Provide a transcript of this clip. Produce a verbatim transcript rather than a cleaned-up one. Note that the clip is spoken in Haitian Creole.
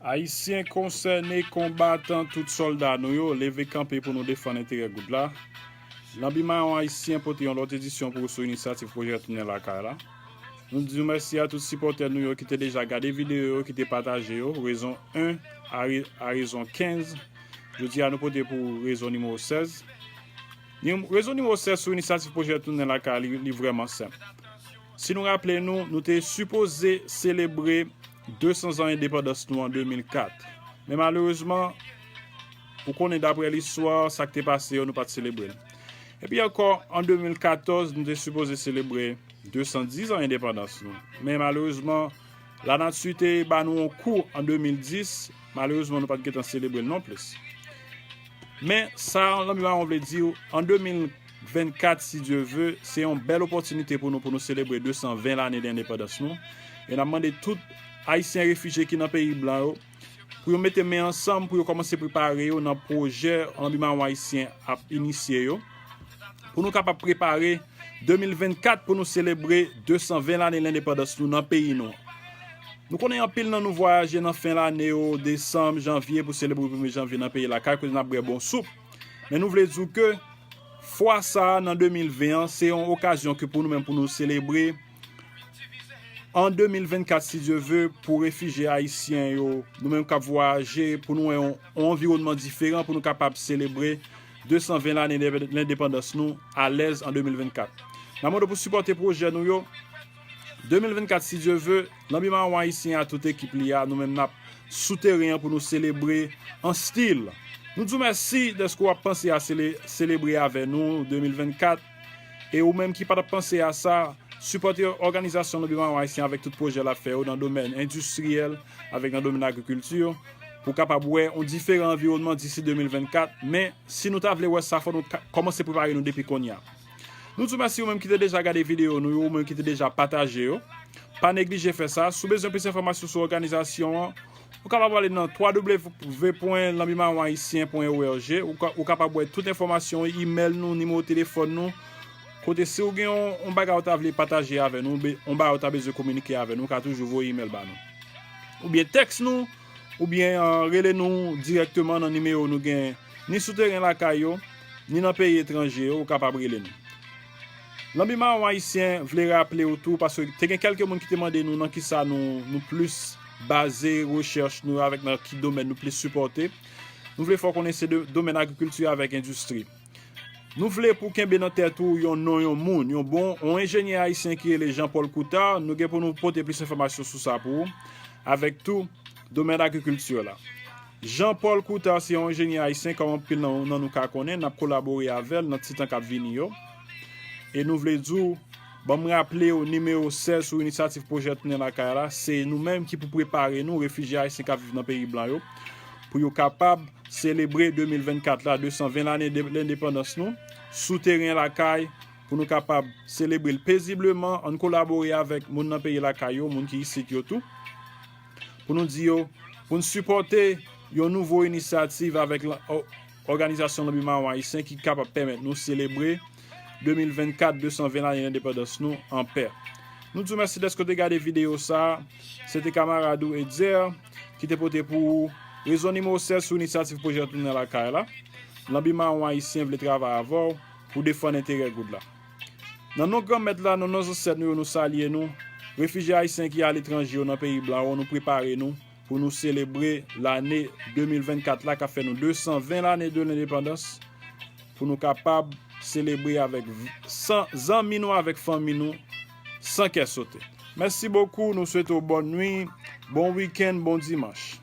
Ayisyen konsène, konbatan, tout sòlda nou yo, leve kanpe pou nou defann enterè goud la. Lanbi Mayon Ayisyen pote yon lòt edisyon pou ou sou inisyativ pwojè Tounen Lakay la. Nou di mèsi a tout sipòtè nou yo ki te deja gade videyo yo, ki te pataje yo, rezon en a re-, a rezon kenz. Jodi a nou pote pou rezon nimewo sèz. Nim-, rezon nimewo sèz sou inisyativ pwojè Tounen Lakay li, li vrèman senp. Si nou raple nou, nou te sipoze selebre de san zan endepandans nou an de mil kat. Men malerezman, ou konnen daprè listwa, sa k te pase yo, nou pa t selebre l. Epi ankò, an de mil katòz, nou te sipoze selebre de san diz an endepandans nou. Men malerezman, lanati te ba nou yon kou an de mil dis, malerezman, nou pa t gentan selebre l non plis. Men sa Lanbi Mayon vle di w, an de mil vennkat, si Dye ve, se yon bèl opòtinite pou nou, pou nou selebre de san ven lane de endepandans nou. E n ap mande tout Ayisyen refijye ki nan peyi blan yo, pou yo mete men ansanm, pou yo kòmanse prepare yo nan pwojè Lanbi Mayon Ayisyen ap inisye yo, pou nou kapab prepare de mil vennkat pou nou selebre de san ven lane lendepandans nou nan peyi nou. Nou konnen anpil nan nou vwayaje nan fen lane yo, desanm, janvye, pou selebre premye janvye nan peyi lakay, kote n ap bwè bon soup. Men nou vle di w ke fwa sa a, nan de mil ven an, se yon okazyon ke pou nou menm, pou nou selebre an de mil vennkat, si Dye ve, pou refijye ayisyen yo, nou menm k ap vwayaje, pou nou wè yon, yon anviwònman diferan, pou nou kapab selebre de san ven lane lendepandans nou alèz an de mil vennkat. N ap mande w pou sipòte pwojè nou yo. De mil vennkat, si Dye ve, Lanbi Mayon Ayisyen a tout ekip li a, nou menm n ap sou teren an pou nou selebre an stil. Nou di w mèsi dèske w ap panse a sele-, selebre avè nou de mil vennkat. E ou menm ki pa t ap panse a sa, sipòte òganizasyon Lanbi Mayon Ayisyen avèk tout pwojè l ap fè yo nan domèn endistriyèl, avèk nan domèn agrikilti, pou w kapab wè yon diferan anviwònman disi de mil vennkat. Men, si nou ta vle wè sa, fò nou ka-, kòmanse prepare nou depi kounye a. Nou di w mèsi ou menm ki te deja gade videyo nou yo, ou menm ki te deja pataje yo. Pa neglije fè sa. Si w bezwen plis enfòmasyon sou òganizasyon an, ou kapab ale nan twa w w w pwen lanbi mayon ayisyen pwen o r g. Ou ka, ou kapab wè tout enfòmasyon, imèl nou, nimewo telefòn nou. Kote si w gen yon, yon bagay ou ta vle pataje avè nou, oubyen yon bagay ou ta bezwen kominike avè nou, ou ka toujou voye imèl ba nou. Oubyen tèks nou, oubyen, euh, rele nou dirèkteman nan nimewo nou gen ni sou teren lakay yo, ni nan peyi etranje yo, ou kapab rele nou. Lanbi Mayon Ayisyen vle raple w tou, paske te gen kèlke moun ki te mande nou nan kisa nou, nou plis baze rechèch nou avèk nan ki domèn nou plis sipòte. Nou vle fè w konnen se de, domèn agrikilti avèk endistri. Nou vle pou w kenbe nan tèt ou yon non yon moun, yon bon, yon enjenyè ayisyen ki rele Jean Paul Coutard, nou gen pou nou pote plis enfòmasyon sou sa pou ou, avèk tou domèn agrikilti la. Jean Paul Coutard se yon enjenyè ayisyen, kòm anpil nan, nan nou ka konnen, n ap kolabore avè l nan ti tan k ap vini yo. E nou vle di w, ban m raple w, nimewo sèz sou inisyativ pwojè Tounen Lakay la, se nou menm ki pou prepare nou, refijye ayisyen k ap viv nan peyi blan yo, pou yo kapab selebre de mil vennkat la, de san ven lane de lendepandans nou, sou teren lakay, pou nou kapab selebre l pezibleman, ann kolabore avèk moun nan peyi lakay yo, moun ki isit yo tou, pou nou di yo, pou n sipòte yon nouvo inisyativ avèk la, ò-, òganizasyon Lanbi Mayon Ayisyen ki kapab pèmèt nou selebre de mil vennkat, de san ven lane lendepandans nou anpè. Nou di w mèsi dèske w te gade videyo sa a. Se te kamarad ou Etzer ki te pote pou ou rezon nimewo sèz sou inisyativ pwojè Tounen Lakay la. Lanbi Mayon Ayisyen vle travay avè w pou defann enterè goud la. Nan non Granmèt la, nan non zansèt nou yo, nou salye nou. Refijye ayisyen ki aletranje yo, nan peyi blan yo, nou prepare nou pou nou selebre lane de mil vennkat la, k ap fè nou de san ven lane de lendepandans, pou nou kapab selebre avèk v-, san, zanmi nou, avèk fanmi nou, san kè sote. Mèsi bokou, nou swete w bòn nwi, bon wikenn, bon dimanch.